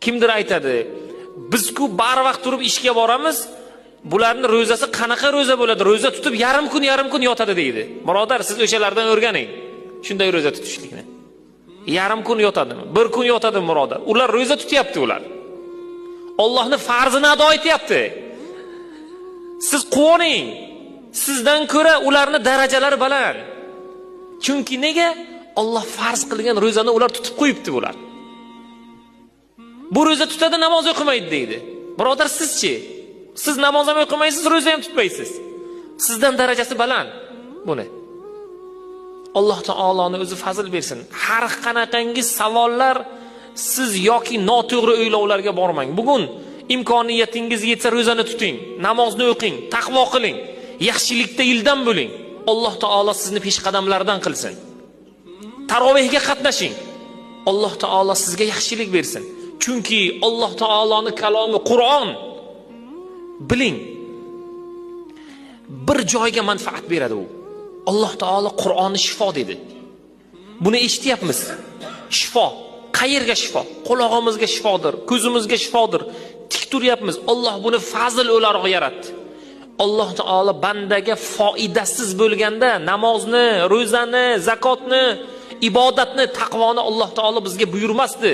Kimdir aytadi, biz-ku barvaqt turib ishga boramiz, bularni ro'zasi qanaqa ro'za bo'ladi? Ro'za tutib yarim kun yarim kun yotadi deydi. Birodar, siz o'shalardan o'rganing shunday ro'za tutishlikni. Yarim kun yotadimi? Bir kun yotadimi, birodar? Ular ro'za tutyapti ular. Allohning farzini ado etyapti. Siz quvoning. Sizdan ko'ra ularning darajalari baland. Chunki nega? Alloh farz qilgan ro'zani ular tutib qo'yibdi bular. Bu ro'za tutadi, namoz o'qimaydi deydi. Birodar, sizchi? Siz namoz ham o'qimaysiz, ro'za ham tutmaysiz. Sizdan darajasi baland buni. Alloh taoloni o'zi fazl bersin. Har qanaqangi savollar siz yoki noto'g'ri o'ylovlarga bormang. Bugun imkoniyatingiz yetsa ro'zani tuting, namozni o'qing, taqvo qiling, yaxshilikda ildam bo'ling. Alloh taolo sizni peshqadamlardan qilsin. Tarovehga qatnashing. Alloh taolo sizga yaxshilik bersin. Chunki Alloh taoloning kalomi Qur'on. Biling, bir joyga manfaat beradi u. Alloh taolo Qur'onni shifo dedi. Buni eshityapmiz. Shifo. Qayerga shifo? Qulog'imizga shifodir, ko'zimizga shifodir. Tik turyapmiz. Alloh buni fazl o'laroq yaratdi. Alloh taolo bandaga foydasiz bo'lganda namozni, ro'zani, zakotni, ibodatni, taqvoni Alloh taolo bizga buyurmasdi.